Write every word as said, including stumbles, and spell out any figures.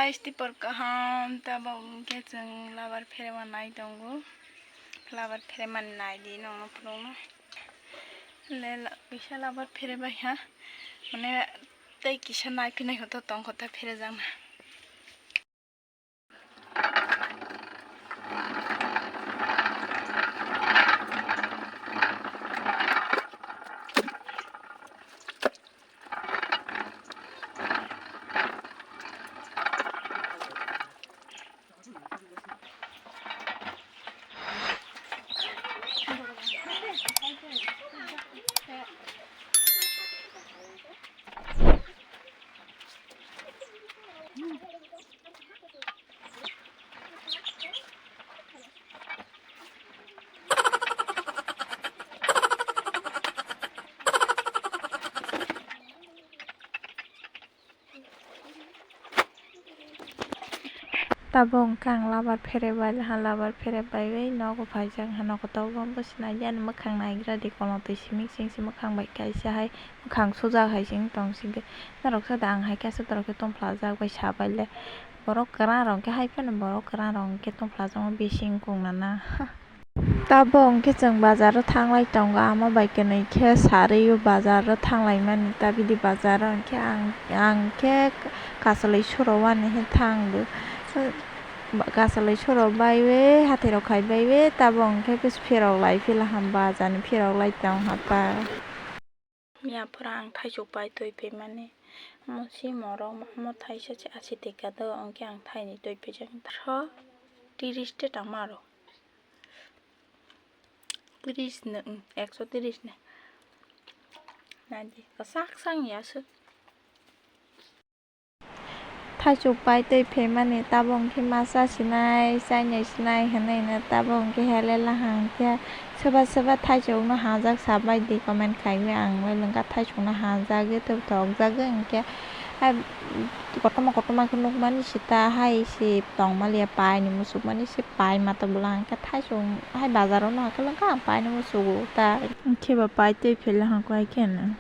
Guys, tipor kaham, tabok hwnkhe chwng labar pherema nai tongo. Labar pherema nai di nongno phunukno. Le la-, kisa labar pherebai ha. Mane tei kisa nai phinai kho to tong kho ta pherejakna. Tabok hwnkhe ang labar pherebai laha, labar pherebaiwi nogo phaijak ha, nogo tabok bwswk nai ani mwkhang naigra di, kolotwi simi simi se mwkhang bai kaisa hai mwkhang sujak hai se wng tong sidi. Norok sada ang hai khe aswk rok khe tongphlajak bai sabai le. Borok kwran rok khe hai phano borok kwran rok khe tongphlajakma bising kung nana. Tabok hwnkhe chwng bazaro thanglai tongo, ama bai kwnwi khe sarwi o bazaro thanglaimani. Tabidi bazaro hwnkhe ang, ang khe kasalwi sorowani he thangdo. Kasalwi sorowbaiwi, hathairok khaibaiwi, tabok hwnkhe pherok lai phila hamba, jani pherok lai tong hata. Miya phora ang thaichuk pai twi phaimani. Omo si morok, omo thaisa se asi twi kado, hwnkhe ang thaini twi phaijak. Tro tiris te tangma rw. Tiris no, um, ekso tiris no. Nadi, kwchak sang ya se. Thaichuk pai twi phaimani, tabok hwnkhe ma cha sinai, chainai sinai hwnwi hwno, tabok hwnkhe hele lahang khe soba soba thaichukno hajak sabai di comment khaimani, ang bai lwngkha thaichukno hajagwi tei thokjagwi hwnkhe hai kotorma kotorma khe nukmani sita hai se tongmaliya paini muchukmani se pai mata bwla hwnkhe thaichuk hai bazaro no hwnkhe lwngkha ang paini muchugo ta. Hwnkhe ba pai twi phela hwnkhe hai kheno.